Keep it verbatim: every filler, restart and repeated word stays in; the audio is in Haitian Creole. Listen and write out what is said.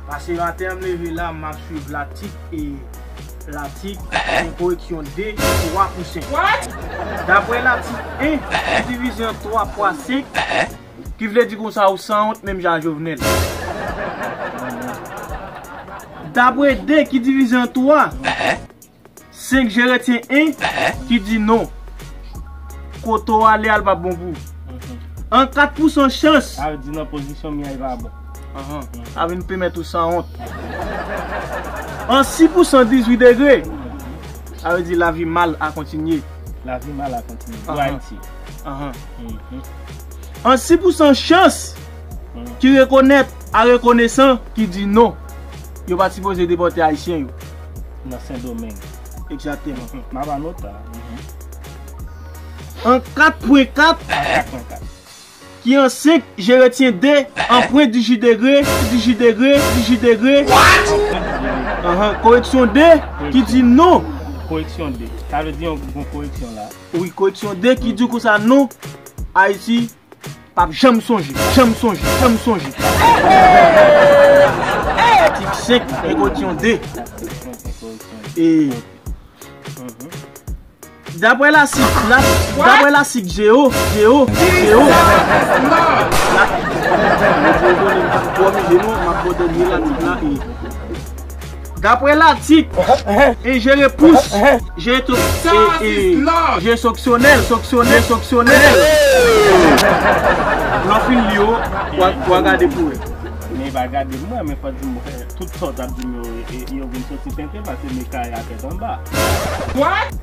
Pase maten an, m leve la, m ap swiv latik e latik gen koreksyon de, twa pou senk. Dapre latik en, ki divize an twa pwen senk, ki vle di konsa ou sanwont menm jan a Jovenel. Dapre de ki divize an twa, senk je retyen en ki di non. Kote w ale a, l p ap bon pou ou. An kat pousan chans. Sa vle di nan pozisyon m ye a, li pa bon. Anhan. Sa vin pèmèt ou sanwont. An sis pousan dizuit degre. Sa vle di lavi mal a kontinye. Lavi mal a kontinye. Pou Ayiti. Anhan. An sis pousan chans ki rekonèt a rekonesan ki di non. Yo pa t sipoze depòte Ayisyen yo. Nan Sendomeng. Egzakteman. M ap anote sa. An kat pwen kat, ki an senk, je retyen de, an pwen dizuit degre, dizuit degre, dizuit degre. Anhan, koreksyon de, ki di non. Koreksyon de. Sa vle di yon bon koreksyon la. Wi, koreksyon de ki di konsa non, Ayiti p ap janm sonje, janm sonje, janm sonje. Atik senk, koreksyon de. E dapre la sik, la, dapre la sik Jeo, Jeo, Jeo. La, m ap ba w dènye latik la, e dapre latik, e je repous, je to-, e, e, je sonksyonèl, sonksyonèl, sonksyonèl. Lè w fin li yo, w a, w a gade pou wè. Men pa gade m, men fò di m, tout sa w t ap di m yo, e, e, yo vin soti tenten, paske m kay a tèt anba. What?